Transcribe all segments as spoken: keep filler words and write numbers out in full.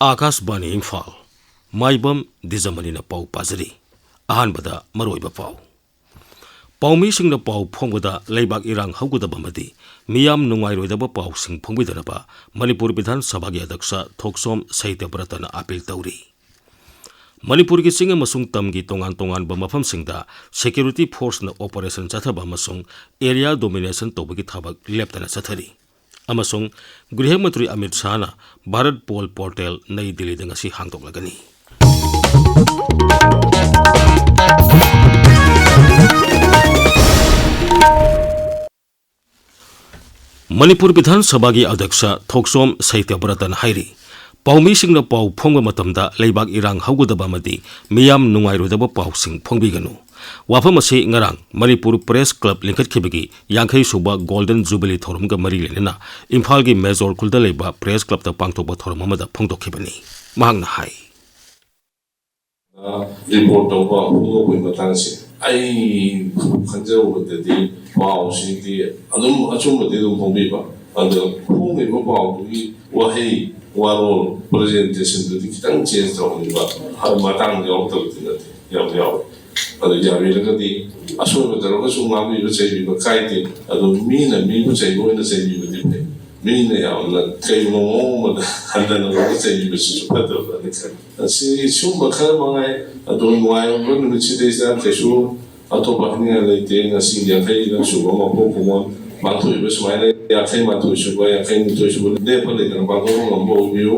ꯑꯥꯀꯥꯁꯕꯥꯅꯤ ꯏꯝꯐꯥꯜ, ꯃꯥꯏꯕꯝ ꯗꯤꯖꯃꯅꯤꯅ ꯄꯥꯎ ꯄꯥꯖꯔꯤ꯫ ꯑꯍꯥꯟꯕꯗ ꯃꯔꯨꯑꯣꯏꯕ ꯄꯥꯎ꯫ ꯄꯥꯎꯃꯤꯁꯤꯡꯅ ꯄꯥꯎ ꯐꯣꯡꯕꯗ ꯂꯩꯕꯥꯛ ꯏꯔꯥꯡ ꯍꯧꯒꯗꯕ ꯑꯃꯗꯤ ꯃꯤꯌꯥꯝ ꯅꯨꯡꯉꯥꯏꯔꯣꯏꯗꯕ ꯄꯥꯎꯁꯤꯡ ꯐꯣꯡꯕꯤꯗꯅꯕ ꯃꯅꯤꯄꯨꯔ ꯕꯤꯙꯥꯟ ꯁꯚꯥꯒꯤ ꯑꯗꯛꯁ ꯊꯣꯛꯆꯣꯝ ꯁꯍꯤꯇ꯭ꯌꯕ꯭ꯔꯇꯅ ꯑꯥꯄꯤꯜ ꯇꯧꯔꯤ꯫ ꯃꯅꯤꯄꯨꯔꯒꯤ ꯆꯤꯡ ꯑꯃꯁꯨꯡ ꯇꯝꯒꯤ ꯇꯣꯉꯥꯟ ꯇꯣꯉꯥꯟꯕ ꯃꯐꯝꯁꯤꯡꯗ ꯁꯦꯀ꯭ꯌꯨꯔꯤꯇꯤ ꯐꯣꯔꯁꯅ ꯑꯣꯄꯔꯦꯁꯟ ꯆꯠꯊꯕ ꯑꯃꯁꯨꯡ ꯑꯦꯔꯤꯌꯥ ꯗꯣꯃꯤꯅꯦꯁꯟ ꯇꯧꯕꯒꯤ ꯊꯕꯛ ꯂꯦꯞꯇꯅ ꯆꯠꯊꯔꯤ꯫ ꯑꯃꯁꯨꯡ ꯒ꯭ꯔꯤꯍ ꯃꯟꯇ꯭ꯔꯤ ꯑꯃꯤꯠ ꯁꯥꯍꯅ ꯚꯥꯔꯠ ꯄꯣꯜ ꯄꯣꯔꯇꯦꯜ ꯅꯩ ꯗꯤꯜꯂꯤꯗ ꯉꯁꯤ ꯍꯥꯡꯗꯣꯛꯂꯒꯅꯤ꯫ ꯃꯅꯤꯄꯨꯔ ꯕꯤꯙꯥꯟ ꯁꯚꯥꯒꯤ ꯑꯗ꯭ꯌꯛꯁ ꯊꯣꯛꯆꯣꯝ ꯁꯍꯤꯇ꯭ꯌꯕ꯭ꯔꯇꯅ ꯍꯥꯏꯔꯤ, ꯄꯥꯎꯃꯤꯁꯤꯡꯅ ꯄꯥꯎ ꯐꯣꯡꯕ ꯃꯇꯝꯗ ꯂꯩꯕꯥꯛ ꯏꯔꯥꯡ ꯍꯧꯒꯗꯕ ꯑꯃꯗꯤ ꯃꯤꯌꯥꯝ ꯅꯨꯡꯉꯥꯏꯔꯣꯏꯗꯕ ꯄꯥꯎꯁꯤꯡ ꯐꯣꯡꯕꯤꯒꯅꯨ꯫ ꯋꯥꯐꯝ ꯑꯁꯤ ꯉꯔꯥꯡ ꯃꯅꯤꯄꯨꯔ ꯄ꯭ꯔꯦꯁ ꯀ꯭ꯂꯕ ꯂꯤꯡꯈꯠꯈꯤꯕꯒꯤ ꯌꯥꯡꯈꯩ ꯁꯨꯕ ꯒꯣꯜꯗꯟ ꯖꯨꯕꯤꯂꯤ ꯊꯧꯔꯝꯒ ꯃꯔꯤ ꯂꯩꯅꯅ ꯏꯝꯐꯥꯜꯒꯤ ꯃꯦꯖꯣꯔ ꯈꯨꯜꯗ ꯂꯩꯕ ꯄ꯭ꯔꯦꯁ ꯀ꯭ꯂꯕꯇ ꯄꯥꯡꯊꯣꯛꯄ ꯊꯧꯔꯝ ꯑꯃꯗ ꯐꯣꯡꯗꯣꯛꯈꯤꯕꯅꯤ꯫ ꯃꯍꯥꯛꯅ ꯍꯥꯏ꯫ ꯔꯤꯄꯣꯔꯠ ꯇꯧꯕ ꯐꯣꯡꯗꯣꯛꯄꯒꯤ ꯃꯇꯥꯡꯁꯦ ꯑꯩ ꯈꯟꯖꯕꯗꯗꯤ ꯄꯥꯎꯁꯤꯗꯤ ꯑꯗꯨꯝ ꯑꯆꯨꯝꯕꯗꯤ ꯑꯗꯨꯝ ꯐꯣꯡꯕꯤꯕ, ꯑꯗꯣ ꯐꯣꯡꯉꯤꯕ ꯄꯥꯎꯗꯨꯒꯤ ꯋꯥꯍꯩ ꯋꯥꯔꯣꯜ ꯄ꯭ꯔꯖꯦꯟꯇꯦꯁꯟꯗꯨꯗꯤ ꯈꯤꯇꯪ ꯆꯦꯟꯖ ꯇꯧꯍꯟꯕ ꯃꯇꯥꯡ ꯌꯥꯎꯔꯛꯇꯕꯗꯤ ꯅꯠꯇꯦ, ꯌꯥꯝ ꯌꯥꯎꯋꯦ꯫ ꯑꯗꯨ ꯌꯥꯕꯤꯔꯒꯗꯤ ꯑꯁꯣꯏꯕ ꯇꯧꯔꯒꯁꯨ ꯉꯥꯡꯕꯤꯕ ꯆꯩꯕꯤꯕ ꯀꯥꯏꯗꯦ꯫ ꯑꯗꯣ ꯃꯤꯅ ꯃꯤꯕꯨ ꯆꯩꯕ ꯑꯣꯏꯅ ꯆꯩꯕꯤꯕꯗꯤ ꯐꯩ꯫ ꯃꯤꯅ ꯌꯥꯝꯅ ꯀꯩꯒꯨꯝꯕ ꯃꯑꯣꯡ ꯑꯃꯗ ꯍꯟꯊꯅ ꯂꯧꯕ ꯆꯩꯕꯤꯕꯁꯤꯁꯨ ꯐꯠꯇꯕ꯭ꯔꯅ ꯈꯜꯂꯤ꯫ ꯑꯁꯤ ꯁꯨꯝꯕ ꯈꯔ ꯃꯉꯥꯏ꯫ ꯑꯗꯣ ꯅꯨꯡꯉꯥꯏꯔꯕ ꯅꯨꯃꯤꯠꯁꯤꯗꯩꯁꯤꯗ ꯀꯩꯁꯨ ꯑꯇꯣꯞꯄ ꯍꯥꯏꯅꯤꯡꯉꯥꯏ ꯂꯩꯇꯦ꯫ ꯉꯁꯤ ꯌꯥꯡꯈꯩꯅ ꯁꯨꯕ ꯃꯄꯣꯛ ꯀꯨꯝꯑꯣꯟ ꯄꯥꯡꯊꯣꯛꯏꯕ ꯁꯨꯃꯥꯏꯅ ꯌꯥꯡꯈꯩ ꯃꯥꯊꯣꯏ ꯁꯨꯕ, ꯌꯥꯡꯈꯩ ꯅꯤꯊꯣꯏ ꯁꯨꯕ ꯂꯦꯞꯄ ꯂꯩꯇꯅ ꯄꯥꯡꯊꯣꯛꯄ ꯉꯝꯕ ꯑꯣꯏꯕꯤꯌꯨ꯫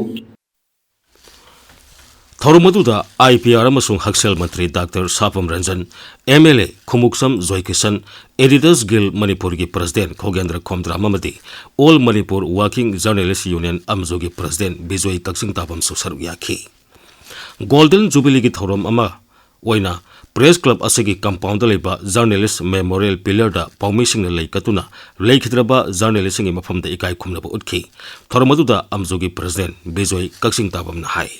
ꯊꯧꯔꯝ ꯑꯗꯨꯗ ꯑꯥꯏ ꯄꯤ ꯑꯥꯔ ꯑꯃꯁꯨꯡ ꯍꯛꯁꯦꯜ ꯃꯟꯇ꯭ꯔꯤ doctor Sapam Ranjan, M L A Khumukcham Joykishan, editors guild ꯃꯅꯤꯄꯨꯔꯒꯤ ꯄ꯭ꯔꯁꯤꯗꯦꯟ ꯈꯣꯒꯦꯟꯗ꯭ꯔ ꯈꯣꯝꯗ꯭ꯔꯥꯝ ꯑꯃꯗꯤ all Manipur working journalists union, ꯑꯝꯖꯣꯒꯤ ꯄ꯭ꯔꯁꯤꯗꯦꯟ ꯕꯤꯖꯣꯏ ꯀꯛꯆꯤꯡ ꯇꯥꯕꯝꯁꯨ ꯁꯔꯨꯛ ꯌꯥꯈꯤ꯫ ꯒꯣꯜꯗꯟ ꯖꯨꯕꯤꯂꯤꯒꯤ ꯊꯧꯔꯝ ꯑꯃ ꯑꯣꯏꯅ ꯄ꯭ꯔꯦꯁ ꯀ꯭ꯂꯕ ꯑꯁꯤꯒꯤ ꯀꯝꯄꯥꯎꯟꯗ ꯂꯩꯕ ꯖꯔꯅꯦꯂꯤꯁ ꯃꯦꯃꯣꯔꯤꯌꯦꯜ ꯄꯤꯂꯔꯗ ꯄꯥꯎꯃꯤꯁꯤꯡꯅ ꯂꯩ ꯀꯠꯇꯨꯅ ꯂꯩꯈꯤꯗ꯭ꯔꯕ ꯖꯔꯅꯦꯂꯤꯁꯁꯤꯡꯒꯤ ꯃꯐꯝꯗ ꯏꯀꯥꯏ ꯈꯨꯝꯅꯕ ꯎꯠꯈꯤ꯫ ꯊꯧꯔꯝ ꯑꯗꯨꯗ ꯑꯝꯖꯣꯒꯤ ꯄ꯭ꯔꯁꯤꯗꯦꯟ ꯕꯤꯖꯣꯏ ꯀꯛꯆꯤꯡ ꯇꯥꯕꯝꯅ ꯍꯥꯏ꯫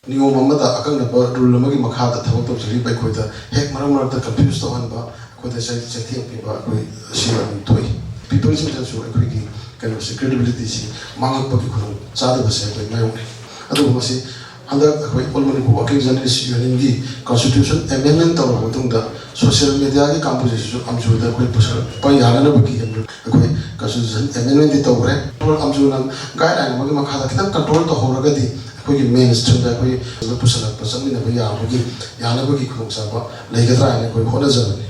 ꯅꯤꯌꯣꯝ ꯑꯃꯗ ꯑꯀꯛꯅꯕ ꯔꯨꯜ ꯑꯃꯒꯤ ꯃꯈꯥꯗ ꯊꯕꯛ ꯇꯧꯖꯔꯤꯕ ꯑꯩꯈꯣꯏꯗ ꯍꯦꯛ ꯃꯔꯛ ꯃꯔꯛꯇ ꯀꯟꯐ꯭ꯌꯨꯁ ꯇꯧꯍꯟꯕ, ꯑꯩꯈꯣꯏꯗ ꯆꯩ-, ꯆꯩꯊꯦꯡ ꯄꯤꯕ, ꯑꯩꯈꯣꯏ ꯑꯁꯤ ꯑꯗꯨꯝ ꯊꯣꯛꯏ꯫ ꯄꯤꯄꯜꯁꯤꯡꯗꯁꯨ ꯑꯩꯈꯣꯏꯒꯤ ꯀꯩꯅꯣꯁꯦ, ꯀ꯭ꯔꯦꯗꯤꯕꯤꯂꯤꯇꯤꯁꯤ ꯃꯥꯡꯉꯛꯄꯒꯤ ꯈꯨꯗꯣꯡ ꯆꯥꯗꯕꯁꯦ ꯑꯩꯈꯣꯏ ꯃꯥꯌꯣꯛꯅꯩ꯫ ꯑꯗꯨꯕꯨ ꯃꯁꯤ ꯍꯟꯗꯛ ꯑꯩꯈꯣꯏ All Manipur Working Journalist Unionꯒꯤ constitution amendment ꯇꯧꯔꯕ ꯃꯇꯨꯡꯗ social mediaꯒꯤ ꯀꯥꯡꯕꯨꯁꯤꯁꯨ ꯑꯝꯖꯨꯗ ꯑꯩꯈꯣꯏ ꯄꯨꯁꯜꯂꯛꯄ ꯌꯥꯅꯅꯕꯒꯤ ꯑꯩꯈꯣꯏ constitution amendmentꯗꯤ ꯇꯧꯈ꯭ꯔꯦ꯫ ꯑꯝꯖꯨꯅ guideline ꯑꯃꯒꯤ ꯃꯈꯥꯗ ꯈꯤꯇꯪ control ꯇꯧꯍꯧꯔꯒꯗꯤ ꯑꯩꯈꯣꯏꯒꯤ mainstreamꯗ ꯑꯩꯈꯣꯏ ꯄꯨꯁꯜꯂꯛꯄ, ꯆꯠꯃꯤꯟꯅꯕ ꯌꯥꯕꯒꯤ, ꯌꯥꯅꯕꯒꯤ ꯈꯨꯗꯣꯡꯆꯥꯕ ꯂꯩꯒꯗ꯭ꯔꯥ ꯍꯥꯏꯅ ꯑꯩꯈꯣꯏ ꯍꯣꯠꯅꯖꯕꯅꯤ꯫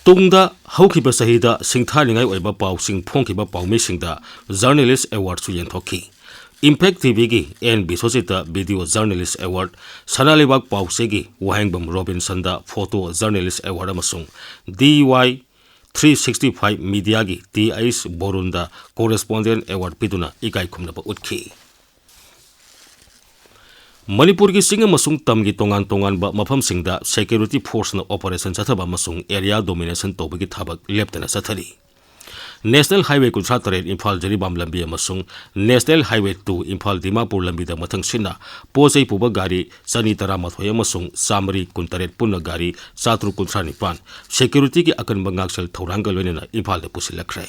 ꯇꯨꯡꯗ ꯍꯧꯈꯤꯕ ꯆꯍꯤꯗ ꯁꯤꯡꯊꯥꯅꯤꯡꯉꯥꯏ ꯑꯣꯏꯕ ꯄꯥꯎꯁꯤꯡ ꯐꯣꯡꯈꯤꯕ ꯄꯥꯎꯃꯤꯁꯤꯡꯗ Journalist Awardꯁꯨ ꯌꯦꯟꯊꯣꯛꯈꯤ꯫ Impact TVꯒꯤ N ꯕꯤꯁ꯭ꯋꯖꯤꯠꯇ Video Journalist Award, ꯁꯅꯥ ꯂꯩꯕꯥꯛ ꯄꯥꯎꯆꯦꯒꯤ ꯋꯥꯍꯦꯡꯕꯝ ꯔꯣꯕꯤꯟꯁꯟꯗ Photo Journalist Award ꯑꯃꯁꯨꯡ DY three sixty five Mediaꯒꯤ T H ꯕꯣꯔꯨꯟꯗ Correspondent Award ꯄꯤꯗꯨꯅ ꯏꯀꯥꯏ ꯈꯨꯝꯅꯕ ꯎꯠꯈꯤ꯫ ꯃꯅꯤꯄꯨꯔꯒꯤ ꯆꯤꯡ ꯑꯃꯁꯨꯡ ꯇꯝꯒꯤ ꯇꯣꯉꯥꯟ ꯇꯣꯉꯥꯟꯕ ꯃꯐꯝꯁꯤꯡꯗ security forceꯅ operation ꯆꯠꯊꯕ ꯑꯃꯁꯨꯡ area domination ꯇꯧꯕꯒꯤ ꯊꯕꯛ ꯂꯦꯞꯇꯅ ꯆꯠꯊꯔꯤ꯫ National Highway ꯀꯨꯟꯊ꯭ꯔꯥ ꯇꯔꯦꯠ ꯏꯝꯐꯥꯜ ꯖꯤꯔꯤꯕꯥꯝ ꯂꯝꯕꯤ ꯑꯃꯁꯨꯡ National Highway two Imphal Dimapur ꯂꯝꯕꯤꯗ ꯃꯊꯪꯁꯤꯠꯅ ꯄꯣꯠ ꯆꯩ ꯄꯨꯕ ꯒꯥꯔꯤ ꯆꯅꯤ ꯇꯔꯥꯃꯥꯊꯣꯏ ꯑꯃꯁꯨꯡ ꯆꯥꯃꯔꯤ ꯀꯨꯟꯇꯔꯦꯠ, ꯄꯨꯟꯅ ꯒꯥꯔꯤ ꯆꯥꯇ꯭ꯔꯨꯛ ꯀꯨꯟꯊ꯭ꯔꯥ ꯅꯤꯄꯥꯟ securityꯒꯤ ꯑꯀꯟꯕ ꯉꯥꯛꯁꯦꯜ ꯊꯧꯔꯥꯡꯒ ꯂꯣꯏꯅꯅ ꯏꯝꯐꯥꯜꯗ ꯄꯨꯁꯤꯜꯂꯛꯈ꯭ꯔꯦ꯫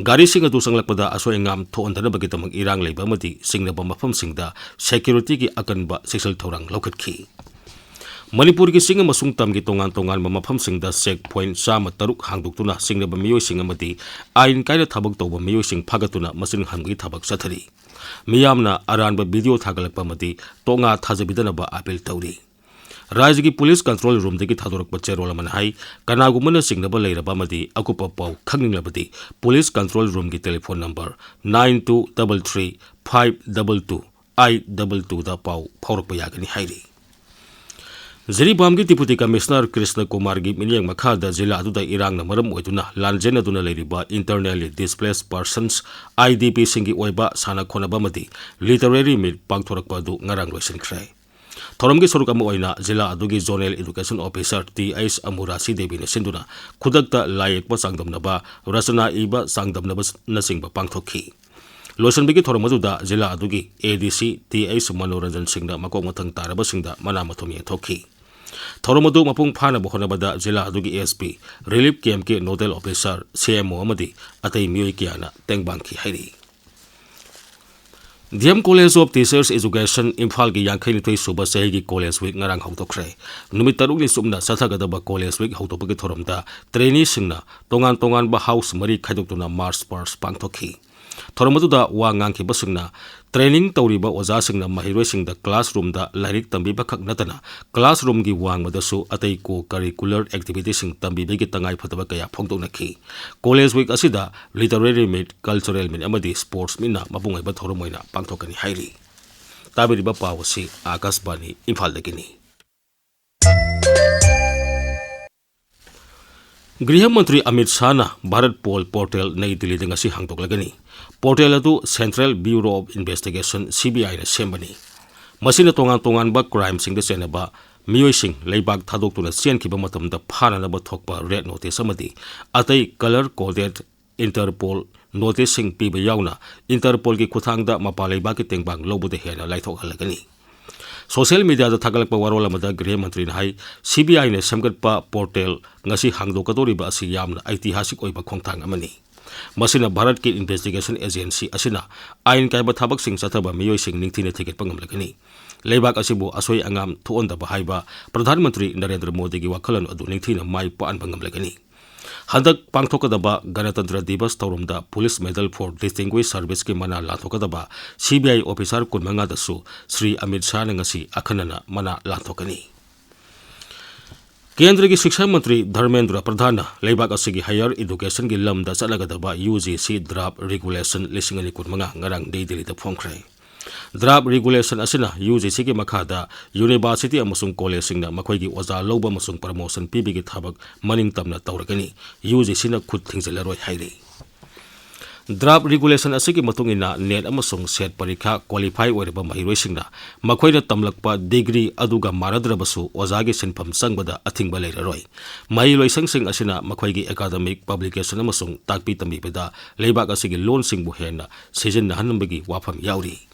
ꯒꯥꯔꯤꯁꯤꯡ ꯑꯗꯨ ꯆꯪꯂꯛꯄꯗ ꯑꯁꯣꯏ ꯑꯉꯥꯝ ꯊꯣꯛꯍꯟꯗꯅꯕꯒꯤꯗꯃꯛ ꯏꯔꯥꯡ ꯂꯩꯕ ꯑꯃꯗꯤ ꯆꯤꯡꯅꯕ ꯃꯐꯝꯁꯤꯡꯗ securityꯒꯤ ꯑꯀꯟꯕ ꯆꯦꯛꯁꯤꯜ ꯊꯧꯔꯥꯡ ꯂꯧꯈꯠꯈꯤ꯫ ꯃꯅꯤꯄꯨꯔꯒꯤ ꯆꯤꯡ ꯑꯃꯁꯨꯡ ꯇꯝꯒꯤ ꯇꯣꯉꯥꯟ ꯇꯣꯉꯥꯟꯕ ꯃꯐꯝꯁꯤꯡꯗ check point ꯆꯥꯝꯃ ꯇꯔꯨꯛ ꯍꯥꯡꯗꯣꯛꯇꯨꯅ ꯆꯤꯡꯅꯕ ꯃꯤꯑꯣꯏꯁꯤꯡ ꯑꯃꯗꯤ ꯑꯥꯏꯟ ꯀꯥꯏꯅ ꯊꯕꯛ ꯇꯧꯕ ꯃꯤꯑꯣꯏꯁꯤꯡ ꯐꯥꯒꯠꯇꯨꯅ ꯃꯆꯤꯟ ꯍꯟꯕꯒꯤ ꯊꯕꯛ ꯆꯠꯊꯔꯤ꯫ ꯃꯤꯌꯥꯝꯅ ꯑꯔꯥꯟꯕ video ꯊꯥꯒꯠꯂꯛꯄ ꯑꯃꯗꯤ ꯇꯣꯉꯥ ꯊꯥꯖꯕꯤꯗꯅꯕ appeal ꯇꯧꯔꯤ꯫ ꯔꯥꯖ꯭ꯌꯒꯤ police control roomꯗꯒꯤ ꯊꯥꯗꯣꯔꯛꯄ ꯆꯦꯔꯣꯜ ꯑꯃꯅ ꯍꯥꯏ, ꯀꯅꯥꯒꯨꯝꯕꯅ ꯆꯤꯡꯅꯕ ꯂꯩꯔꯕ ꯑꯃꯗꯤ ꯑꯀꯨꯞꯄ ꯄꯥꯎ ꯈꯪꯅꯤꯡꯂꯕꯗꯤ police control roomꯒꯤ telephone number nine two double three five double two eight double twoꯗ ꯄꯥꯎ ꯐꯥꯎꯔꯛꯄ ꯌꯥꯒꯅꯤ ꯍꯥꯏꯔꯤ꯫ ꯖꯤꯔꯤꯕꯥꯝꯒꯤ Deputy Commissioner ꯀ꯭ꯔꯤꯁꯅ ꯀꯨꯃꯥꯔꯒꯤ ꯃꯤꯠꯌꯦꯡ ꯃꯈꯥꯗ ꯖꯤꯂꯥ ꯑꯗꯨꯗ ꯏꯔꯥꯡꯅ ꯃꯔꯝ ꯑꯣꯏꯗꯨꯅ ꯂꯥꯟꯖꯦꯟꯅꯗꯨꯅ ꯂꯩꯔꯤꯕ internally displaced persons, IDPꯁꯤꯡꯒꯤ ꯑꯣꯏꯕ ꯁꯥꯟꯅ ꯈꯣꯠꯅꯕ ꯑꯃꯗꯤ literary meet ꯄꯥꯡꯊꯣꯔꯛꯄ ꯑꯗꯨ ꯉꯔꯥꯡ ꯂꯣꯏꯁꯤꯟꯈ꯭ꯔꯦ꯫ ꯊꯧꯔꯝꯒꯤ ꯁꯔꯨꯛ ꯑꯃ ꯑꯣꯏꯅ ꯖꯤꯂꯥ ꯑꯗꯨꯒꯤ Zonal Education Officer T H ꯑꯃꯨꯔꯥꯁꯤ ꯗꯦꯕꯤꯅ ꯁꯤꯟꯗꯨꯅ ꯈꯨꯗꯛꯇ ꯂꯥꯏ ꯌꯦꯛꯄ ꯆꯥꯡꯗꯝꯅꯕ, ꯔꯆꯅꯥ ꯏꯕ ꯆꯥꯡꯗꯝꯅꯕꯅꯆꯤꯡꯕ ꯄꯥꯡꯊꯣꯛꯈꯤ꯫ ꯂꯣꯏꯁꯤꯟꯕꯒꯤ ꯊꯧꯔꯝ ꯑꯗꯨꯗ ꯖꯤꯂꯥ ꯑꯗꯨꯒꯤ ADC T H ꯃꯅꯣꯔꯟꯖꯟ ꯁꯤꯡꯅ ꯃꯀꯣꯛ ꯃꯊꯪ ꯇꯥꯔꯕꯁꯤꯡꯗ ꯃꯅꯥ ꯃꯊꯨꯝ ꯌꯦꯟꯊꯣꯛꯈꯤ꯫ ꯊꯧꯔꯝ ꯑꯗꯨ ꯃꯄꯨꯡ ꯐꯥꯅꯕ ꯍꯣꯠꯅꯕꯗ ꯖꯤꯂꯥ ꯑꯗꯨꯒꯤ SP, Relief Campꯀꯤ Nodal Officer, CMO ꯑꯃꯗꯤ ꯑꯇꯩ ꯃꯤꯑꯣꯏ ꯀꯌꯥꯅ ꯇꯦꯡꯕꯥꯡꯈꯤ ꯍꯥꯏꯔꯤ꯫ D M College of Teachers Education ꯏꯝꯐꯥꯜꯒꯤ ꯌꯥꯡꯈꯩꯅꯤꯊꯣꯏ ꯁꯨꯕ ꯆꯍꯤꯒꯤ College Week ꯉꯔꯥꯡ ꯍꯧꯗꯣꯛꯈ꯭ꯔꯦ꯫ ꯅꯨꯃꯤꯠ ꯇꯔꯨꯛꯅꯤ ꯆꯨꯞꯅ ꯆꯠꯊꯒꯗꯕ College Week ꯍꯧꯗꯣꯛꯄꯒꯤ ꯊꯧꯔꯝꯗ traineeꯁꯤꯡꯅ ꯇꯣꯉꯥꯟ ꯇꯣꯉꯥꯟꯕ house ꯃꯔꯤ ꯈꯥꯏꯗꯣꯛꯇꯨꯅ march past ꯄꯥꯡꯊꯣꯛꯈꯤ꯫ ꯊꯧꯔꯝ ꯑꯗꯨꯗ ꯋꯥ ꯉꯥꯡꯈꯤꯕꯁꯤꯡꯅ training ꯇꯧꯔꯤꯕ ꯑꯣꯖꯥꯁꯤꯡꯅ ꯃꯍꯩꯔꯣꯏꯁꯤꯡꯗ classroomꯗ ꯂꯥꯏꯔꯤꯛ ꯇꯝꯕꯤꯕ ꯈꯛ ꯅꯠꯇꯅ classroomꯒꯤ ꯋꯥꯡꯃꯗꯁꯨ ꯑꯇꯩ co-curricular activityꯁꯤꯡ ꯇꯝꯕꯤꯕꯒꯤ ꯇꯉꯥꯏꯐꯗꯕ ꯀꯌꯥ ꯐꯣꯡꯗꯣꯛꯅꯈꯤ꯫ College Week ꯑꯁꯤꯗ literary meet, cultural meet ꯑꯃꯗꯤ sports meetꯅ ꯃꯄꯨꯡ ꯑꯣꯏꯕ ꯊꯧꯔꯝ ꯑꯣꯏꯅ ꯄꯥꯡꯊꯣꯛꯀꯅꯤ ꯍꯥꯏꯔꯤ꯫ ꯇꯥꯕꯤꯔꯤꯕ ꯄꯥꯎ ꯑꯁꯤ ꯑꯥꯀꯥꯁꯕꯥꯅꯤ ꯏꯝꯐꯥꯜꯗꯒꯤꯅꯤ꯫ ꯒ꯭ꯔꯤꯍ ꯃꯟꯇ꯭ꯔꯤ ꯑꯃꯤꯠ ꯁꯥꯍꯅ ꯚꯥꯔꯠ ꯄꯣꯜ ꯄꯣꯔꯇꯦꯜ ꯅꯩ ꯗꯤꯜꯂꯤꯗ ꯉꯁꯤ ꯍꯥꯡꯗꯣꯛꯂꯒꯅꯤ꯫ ꯄꯣꯔꯇꯦꯜ ꯑꯗꯨ Central Bureau of Investigation, C B Iꯅ ꯁꯦꯝꯕꯅꯤ꯫ ꯃꯁꯤꯅ ꯇꯣꯉꯥꯟ ꯇꯣꯉꯥꯟꯕ crimeꯁꯤꯡꯗ ꯆꯦꯟꯅꯕ ꯃꯤꯑꯣꯏꯁꯤꯡ ꯂꯩꯕꯥꯛ ꯊꯥꯗꯣꯛꯇꯨꯅ ꯆꯦꯟꯈꯤꯕ ꯃꯇꯝꯗ ꯐꯥꯅꯅꯕ ꯊꯣꯛꯄ red notice ꯑꯃꯗꯤ ꯑꯇꯩ color coded Interpol noticeꯁꯤꯡ ꯄꯤꯕ ꯌꯥꯎꯅ Interpolꯒꯤ ꯈꯨꯠꯊꯥꯡꯗ ꯃꯄꯥꯟ ꯂꯩꯕꯥꯛꯀꯤ ꯇꯦꯡꯕꯥꯡ ꯂꯧꯕꯗ ꯍꯦꯟꯅ ꯂꯥꯏꯊꯣꯛꯍꯜꯂꯒꯅꯤ꯫ Social mediaꯗ ꯊꯥꯒꯠꯂꯛꯄ ꯋꯥꯔꯣꯜ ꯑꯃꯗ ꯒ꯭ꯔꯤꯍ ꯃꯟꯇ꯭ꯔꯤꯅ ꯍꯥꯏ, C B Iꯅ ꯁꯦꯝꯒꯠꯄ ꯄꯣꯔꯇꯦꯜ ꯉꯁꯤ ꯍꯥꯡꯗꯣꯛꯀꯗꯧꯔꯤꯕ ꯑꯁꯤ ꯌꯥꯝꯅ ꯑꯩꯇꯤꯍꯥꯁꯤꯛ ꯑꯣꯏꯕ ꯈꯣꯡꯊꯥꯡ ꯑꯃꯅꯤ꯫ ꯃꯁꯤꯅ ꯚꯥꯔꯠꯀꯤ investigation agency ꯑꯁꯤꯅ ꯑꯥꯏꯟ ꯀꯥꯏꯕ ꯊꯕꯛꯁꯤꯡ ꯆꯠꯊꯕ ꯃꯤꯑꯣꯏꯁꯤꯡ ꯅꯤꯡꯊꯤꯅ ꯊꯤꯒꯠꯄ ꯉꯝꯂꯒꯅꯤ꯫ ꯂꯩꯕꯥꯛ ꯑꯁꯤꯕꯨ ꯑꯁꯣꯏ ꯑꯉꯥꯝ ꯊꯣꯛꯍꯟꯗꯕ ꯍꯥꯏꯕ ꯄ꯭ꯔꯙꯥꯟ ꯃꯟꯇ꯭ꯔꯤ ꯅꯔꯦꯟꯗ꯭ꯔ ꯃꯣꯗꯤꯒꯤ ꯋꯥꯈꯜꯂꯣꯟ ꯑꯗꯨ ꯅꯤꯡꯊꯤꯅ ꯃꯥꯏ ꯄꯥꯛꯍꯟꯕ ꯉꯝꯂꯒꯅꯤ꯫ ꯍꯟꯗꯛ ꯄꯥꯡꯊꯣꯛꯀꯗꯕ ꯒꯅꯇꯟꯇ꯭ꯔ ꯗꯤꯕꯁ ꯊꯧꯔꯝꯗ Police Medal for Distinguished Serviceꯀꯤ ꯃꯅꯥ ꯂꯥꯟꯊꯣꯛꯀꯗꯕ C B I officer ꯀꯨꯟꯃꯉꯥꯗꯁꯨ Shri Amit ꯁꯥꯍꯅ ꯉꯁꯤ ꯑꯈꯟꯅꯅ ꯃꯅꯥ ꯂꯥꯟꯊꯣꯛꯀꯅꯤ꯫ ꯀꯦꯟꯗ꯭ꯔꯒꯤ ꯁꯤꯛꯁꯥ ꯃꯟꯇ꯭ꯔꯤ ꯙꯔꯃꯦꯟꯗ꯭ꯔ ꯄ꯭ꯔꯙꯥꯟꯅ ꯂꯩꯕꯥꯛ ꯑꯁꯤꯒꯤ higher educationꯒꯤ ꯂꯝꯗ ꯆꯠꯅꯒꯗꯕ U G C draft regulation ꯂꯤꯁꯤꯡ ꯑꯅꯤ ꯀꯨꯟꯃꯉꯥ ꯉꯔꯥꯡ ꯅꯩ ꯗꯤꯜꯂꯤꯗ ꯐꯣꯡꯈ꯭ꯔꯦ꯫ Draft regulation ꯑꯁꯤꯅ U G Cꯒꯤ ꯃꯈꯥꯗ university ꯑꯃꯁꯨꯡ collegeꯁꯤꯡꯅ ꯃꯈꯣꯏꯒꯤ ꯑꯣꯖꯥ ꯂꯧꯕ ꯑꯃꯁꯨꯡ promotion ꯄꯤꯕꯒꯤ ꯊꯕꯛ ꯃꯅꯤꯡ ꯇꯝꯅ ꯇꯧꯔꯒꯅꯤ꯫ U G Cꯅ ꯈꯨꯠ ꯊꯤꯡꯖꯤꯜꯂꯔꯣꯏ ꯍꯥꯏꯔꯤ꯫ Draft regulation ꯑꯁꯤꯒꯤ ꯃꯇꯨꯡ ꯏꯟꯅ NET ꯑꯃꯁꯨꯡ SET ꯄꯔꯤꯈꯥ qualify ꯑꯣꯏꯔꯕ ꯃꯍꯩꯔꯣꯏꯁꯤꯡꯅ ꯃꯈꯣꯏꯅ ꯇꯝꯂꯛꯄ degree ꯑꯗꯨꯒ ꯃꯥꯟꯅꯗ꯭ꯔꯕꯁꯨ ꯑꯣꯖꯥꯒꯤ ꯁꯤꯟꯐꯝ ꯆꯪꯕꯗ ꯑꯊꯤꯡꯕ ꯂꯩꯔꯔꯣꯏ꯫ ꯃꯍꯩꯂꯣꯏꯁꯪꯁꯤꯡ ꯑꯁꯤꯅ ꯃꯈꯣꯏꯒꯤ academic publication ꯑꯃꯁꯨꯡ ꯇꯥꯛꯄꯤ ꯇꯝꯕꯤꯕꯗ ꯂꯩꯕꯥꯛ ꯑꯁꯤꯒꯤ ꯂꯣꯟꯁꯤꯡꯕꯨ ꯍꯦꯟꯅ ꯁꯤꯖꯤꯟꯅꯍꯟꯕꯒꯤ ꯋꯥꯐꯝ ꯌꯥꯎꯔꯤ꯫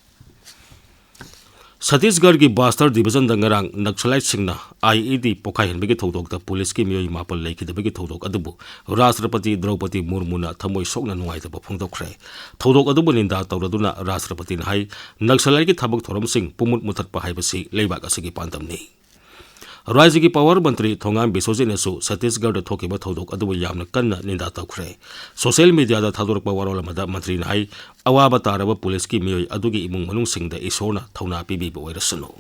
ꯁꯇꯤꯁꯒꯔꯒꯤ ꯕꯥꯁꯇꯔ ꯗꯤꯕꯤꯖꯟꯗ ꯉꯔꯥꯡ ꯅꯛꯁꯂꯥꯏꯠꯁꯤꯡꯅ IED ꯄꯣꯈꯥꯏꯍꯟꯕꯒꯤ ꯊꯧꯗꯣꯛꯇ ꯄꯨꯂꯤꯁꯀꯤ ꯃꯤꯑꯣꯏ ꯃꯥꯄꯟ ꯂꯩꯈꯤꯗꯕꯒꯤ ꯊꯧꯗꯣꯛ ꯑꯗꯨꯕꯨ ꯔꯥꯁꯇ꯭ꯔꯄꯇꯤ ꯗ꯭ꯔꯧꯄꯗꯤ ꯃꯨꯔꯃꯨꯅ ꯊꯃꯣꯏ ꯁꯣꯛꯅ ꯅꯨꯡꯉꯥꯏꯇꯕ ꯐꯣꯡꯗꯣꯛꯈ꯭ꯔꯦ꯫ ꯊꯧꯗꯣꯛ ꯑꯗꯨꯕꯨ ꯅꯤꯟꯗꯥ ꯇꯧꯔꯗꯨꯅ ꯔꯥꯁꯇ꯭ꯔꯄꯇꯤꯅ ꯍꯥꯏ, ꯅꯛꯁꯂꯥꯏꯠꯀꯤ ꯊꯕꯛ ꯊꯧꯔꯝꯁꯤꯡ ꯄꯨꯝꯃꯨꯠ ꯃꯨꯊꯠꯄ ꯍꯥꯏꯕꯁꯤ ꯂꯩꯕꯥꯛ ꯑꯁꯤꯒꯤ ꯄꯥꯟꯗꯝꯅꯤ꯫ ꯔꯥꯖ꯭ꯌꯒꯤ ꯄꯥꯋꯔ ꯃꯟꯇ꯭ꯔꯤ ꯊꯣꯉꯥꯝ ꯕꯤꯁꯣꯖꯤꯠꯅꯁꯨ ꯁꯇꯤꯁꯒꯔꯗ ꯊꯣꯛꯈꯤꯕ ꯊꯧꯗꯣꯛ ꯑꯗꯨꯕꯨ ꯌꯥꯝꯅ ꯀꯟꯅ ꯅꯤꯟꯗꯥ ꯇꯧꯈ꯭ꯔꯦ꯫ ꯁꯣꯁꯤꯌꯦꯜ ꯃꯤꯗꯤꯌꯥꯗ ꯊꯥꯗꯣꯔꯛꯄ ꯋꯥꯔꯣꯜ ꯑꯃꯗ ꯃꯟꯇ꯭ꯔꯤꯅ ꯍꯥꯏ, ꯑꯋꯥꯕ ꯇꯥꯔꯕ ꯄꯨꯂꯤꯁꯀꯤ ꯃꯤꯑꯣꯏ ꯑꯗꯨꯒꯤ ꯏꯃꯨꯡ ꯃꯅꯨꯡꯁꯤꯡꯗ ꯏꯁꯣꯔꯅ ꯊꯧꯅꯥ ꯄꯤꯕꯤꯕ ꯑꯣꯏꯔꯁꯅꯨ꯫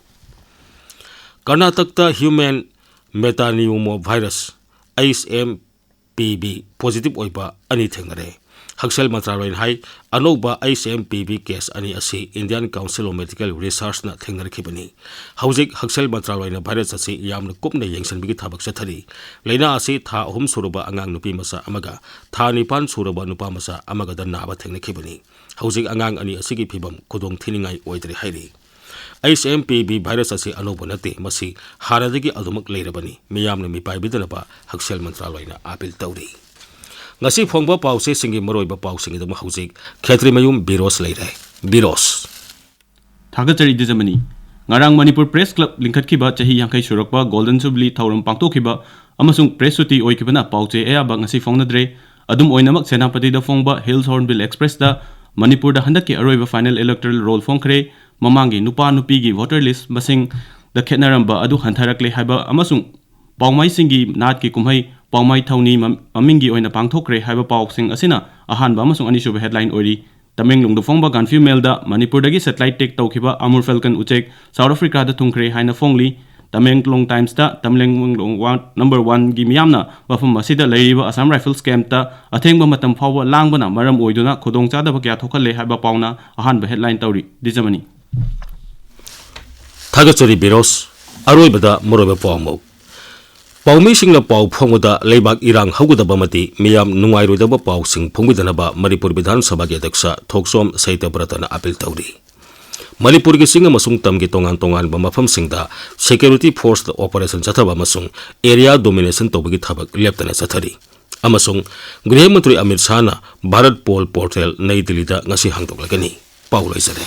ꯀꯔꯅꯥꯇꯛꯇ human metapneumovirus, HMPV, positive ꯑꯣꯏꯕ ꯑꯅꯤ ꯊꯦꯡꯅꯔꯦ꯫ ꯍꯛꯁꯦꯜ ꯃꯟꯇ꯭ꯔꯥꯂꯣꯏꯅ ꯍꯥꯏ, ꯑꯅꯧꯕ HMPV case ꯑꯅꯤ ꯑꯁꯤ Indian Council of Medical Researchꯅ ꯊꯦꯡꯅꯔꯛꯈꯤꯕꯅꯤ꯫ ꯍꯧꯖꯤꯛ ꯍꯛꯁꯦꯜ ꯃꯟꯇ꯭ꯔꯥꯂꯣꯏꯅ virus ꯑꯁꯤ ꯌꯥꯝꯅ ꯀꯨꯞꯅ ꯌꯦꯡꯁꯤꯟꯕꯒꯤ ꯊꯕꯛ ꯆꯠꯊꯔꯤ꯫ ꯂꯥꯏꯅꯥ ꯑꯁꯤ ꯊꯥ ꯑꯍꯨꯝ ꯁꯨꯔꯕ ꯑꯉꯥꯡ ꯅꯨꯄꯤ ꯃꯆꯥ ꯑꯃꯒ ꯊꯥ ꯅꯤꯄꯥꯟ ꯁꯨꯔꯕ ꯅꯨꯄꯥ ꯃꯆꯥ ꯑꯃꯒꯗ ꯅꯥꯕ ꯊꯦꯡꯅꯈꯤꯕꯅꯤ꯫ ꯍꯧꯖꯤꯛ ꯑꯉꯥꯡ ꯑꯅꯤ ꯑꯁꯤꯒꯤ ꯐꯤꯕꯝ ꯈꯨꯗꯣꯡ ꯊꯤꯅꯤꯡꯉꯥꯏ ꯑꯣꯏꯗ꯭ꯔꯦ ꯍꯥꯏꯔꯤ꯫ HMPV virus ꯑꯁꯤ ꯑꯅꯧꯕ ꯅꯠꯇꯦ, ꯃꯁꯤ ꯍꯥꯟꯅꯗꯒꯤ ꯑꯗꯨꯃꯛ ꯂꯩꯔꯕꯅꯤ꯫ ꯃꯤꯌꯥꯝꯅ ꯃꯤꯄꯥꯏꯕꯤꯗꯅꯕ ꯍꯛꯁꯦꯜ ꯃꯟꯇ꯭ꯔꯥꯂꯣꯏꯅ ꯑꯥꯄꯤꯜ ꯇꯧꯔꯤ꯫ ꯉꯁꯤ ꯐꯣꯡꯕ ꯄꯥꯎꯆꯦꯁꯤꯡꯒꯤ ꯃꯔꯨꯑꯣꯏꯕ ꯄꯥꯎꯁꯤꯡꯒꯤꯗꯃꯛ ꯍꯧꯖꯤꯛ ꯈꯦꯇ꯭ꯔꯤꯃꯌꯨꯝ ꯕꯤꯔꯣꯁ ꯂꯩꯔꯦ꯫ ꯕꯤꯔꯣꯁ꯫ ꯊꯥꯒꯠꯆꯔꯤ ꯗꯤꯖꯃꯅꯤ꯫ ꯉꯔꯥꯡ ꯃꯅꯤꯄꯨꯔ ꯄ꯭ꯔꯦꯁ ꯀ꯭ꯂꯕ ꯂꯤꯡꯈꯠꯈꯤꯕ ꯆꯍꯤ ꯌꯥꯡꯈꯩ ꯁꯨꯔꯛꯄ ꯒꯣꯜꯗꯟ ꯖꯨꯕꯤꯂꯤ ꯊꯧꯔꯝ ꯄꯥꯡꯊꯣꯛꯈꯤꯕ ꯑꯃꯁꯨꯡ ꯄ꯭ꯔꯦꯁ ꯁꯨꯇꯤ ꯑꯣꯏꯈꯤꯕꯅ ꯄꯥꯎꯆꯦ ꯑꯌꯥꯕ ꯉꯁꯤ ꯐꯣꯡꯅꯗ꯭ꯔꯦ꯫ ꯑꯗꯨꯝ ꯑꯣꯏꯅꯃꯛ, ꯁꯦꯅꯥꯄꯇꯤꯗ ꯐꯣꯡꯕ ꯍꯤꯜꯁ ꯍꯣꯔꯟꯕꯤꯜ ꯑꯦꯛꯁꯄ꯭ꯔꯦꯁꯇ ꯃꯅꯤꯄꯨꯔꯗ ꯍꯟꯗꯛꯀꯤ ꯑꯔꯣꯏꯕ ꯐꯥꯏꯅꯦꯜ ꯏꯂꯦꯛꯇꯣꯔꯦꯜ ꯔꯣꯜ ꯐꯣꯡꯈ꯭ꯔꯦ꯫ ꯃꯃꯥꯡꯒꯤ ꯅꯨꯄꯥ ꯅꯨꯄꯤꯒꯤ ꯚꯣꯇꯔ ꯂꯤꯁ ꯃꯁꯤꯡꯗ ꯈꯦꯠꯅꯔꯝꯕ ꯑꯗꯨ ꯍꯟꯊꯔꯛꯂꯦ ꯍꯥꯏꯕ ꯑꯃꯁꯨꯡ ꯄꯥꯎꯃꯩꯁꯤꯡꯒꯤ ꯅꯥꯠꯀꯤ ꯀꯨꯝꯍꯩ ꯄꯥꯎꯃꯩ ꯊꯧꯅꯤ ꯃꯝ-, ꯃꯃꯤꯡꯒꯤ ꯑꯣꯏꯅ ꯄꯥꯡꯊꯣꯛꯈ꯭ꯔꯦ ꯍꯥꯏꯕ ꯄꯥꯎꯁꯤꯡ ꯑꯁꯤꯅ ꯑꯍꯥꯟꯕ ꯑꯃꯁꯨꯡ ꯑꯅꯤꯁꯨꯕ ꯍꯦꯗꯂꯥꯏꯟ ꯑꯣꯏꯔꯤ꯫ ꯇꯃꯦꯡꯂꯣꯡꯗ ꯐꯣꯡꯕ ꯒꯥꯟꯐ꯭ꯌꯨ ꯃꯦꯜꯗ ꯃꯅꯤꯄꯨꯔꯗꯒꯤ ꯁꯦꯇꯦꯂꯥꯏꯠ ꯇꯦꯛ ꯇꯧꯈꯤꯕ ꯑꯃꯨꯔ ꯐꯦꯜꯀꯟ ꯎꯆꯦꯛ ꯁꯥꯎꯠ ꯑꯥꯐ꯭ꯔꯤꯀꯥꯗ ꯊꯨꯡꯈ꯭ꯔꯦ ꯍꯥꯏꯅ ꯐꯣꯡꯂꯤ꯫ ꯇꯃꯦꯡꯂꯣꯡ ꯇꯥꯏꯝꯁꯇ ꯇꯃꯦꯡꯂꯣꯡ ꯋꯥꯟ, ꯅꯝꯕꯔ ꯋꯥꯟꯒꯤ ꯃꯤꯌꯥꯝꯅ ꯃꯐꯝ ꯑꯁꯤꯗ ꯂꯩꯔꯤꯕ ꯑꯁꯥꯝ ꯔꯥꯏꯐꯜꯁ ꯀꯦꯝꯞꯇ ꯑꯊꯦꯡꯕ ꯃꯇꯝ ꯐꯥꯎꯕ ꯂꯥꯡꯕꯅ ꯃꯔꯝ ꯑꯣꯏꯗꯨꯅ ꯈꯨꯗꯣꯡꯆꯥꯗꯕ ꯀꯌꯥ ꯊꯣꯛꯍꯜꯂꯦ ꯍꯥꯏꯕ ꯄꯥꯎꯅ ꯑꯍꯥꯟꯕ ꯍꯦꯗꯂꯥꯏꯟ ꯇꯧꯔꯤ꯫ ꯗꯤꯖꯃꯅꯤ꯫ ꯊꯥꯒꯠꯆꯔꯤ ꯕꯤꯔꯣꯁ꯫ ꯑꯔꯣꯏꯕꯗ ꯃꯔꯨꯑꯣꯏꯕ ꯄꯥꯎ ꯑꯃꯨꯛ꯫ ꯄꯥꯎꯃꯤꯁꯤꯡꯅ ꯄꯥꯎ ꯐꯣꯡꯕꯗ ꯂꯩꯕꯥꯛ ꯏꯔꯥꯡ ꯍꯧꯒꯗꯕ ꯑꯃꯗꯤ ꯃꯤꯌꯥꯝ ꯅꯨꯡꯉꯥꯏꯔꯣꯏꯗꯕ ꯄꯥꯎꯁꯤꯡ ꯐꯣꯡꯕꯤꯗꯅꯕ ꯃꯅꯤꯄꯨꯔ ꯕꯤꯙꯥꯟ ꯁꯚꯥꯒꯤ ꯑꯗ꯭ꯌꯛꯁ ꯊꯣꯛꯆꯣꯝ ꯁꯩꯇꯕ꯭ꯔꯇꯅ ꯑꯥꯄꯤꯜ ꯇꯧꯔꯤ꯫ ꯃꯅꯤꯄꯨꯔꯒꯤ ꯆꯤꯡ ꯑꯃꯁꯨꯡ ꯇꯝꯒꯤ ꯇꯣꯉꯥꯟ ꯇꯣꯉꯥꯟꯕ ꯃꯐꯝꯁꯤꯡꯗ ꯁꯦꯀ꯭ꯌꯨꯔꯤꯇꯤ ꯐꯣꯔꯁꯇ ꯑꯣꯄꯔꯦꯁꯟ ꯆꯠꯊꯕ ꯑꯃꯁꯨꯡ ꯑꯦꯔꯤꯌꯥ ꯗꯣꯃꯤꯅꯦꯁꯟ ꯇꯧꯕꯒꯤ ꯊꯕꯛ ꯂꯦꯞꯇꯅ ꯆꯠꯊꯔꯤ꯫ ꯑꯃꯁꯨꯡ ꯒ꯭ꯔꯤꯍ ꯃꯟꯇ꯭ꯔꯤ ꯑꯃꯤꯠ ꯁꯥꯍꯅ ꯚꯥꯔꯠ ꯄꯣꯜ ꯄꯣꯔꯇꯦꯜ ꯅꯩ ꯗꯤꯜꯂꯤꯗ ꯉꯁꯤ ꯍꯥꯡꯗꯣꯛꯂꯒꯅꯤ꯫ ꯄꯥꯎ ꯂꯣꯏꯖꯔꯦ꯫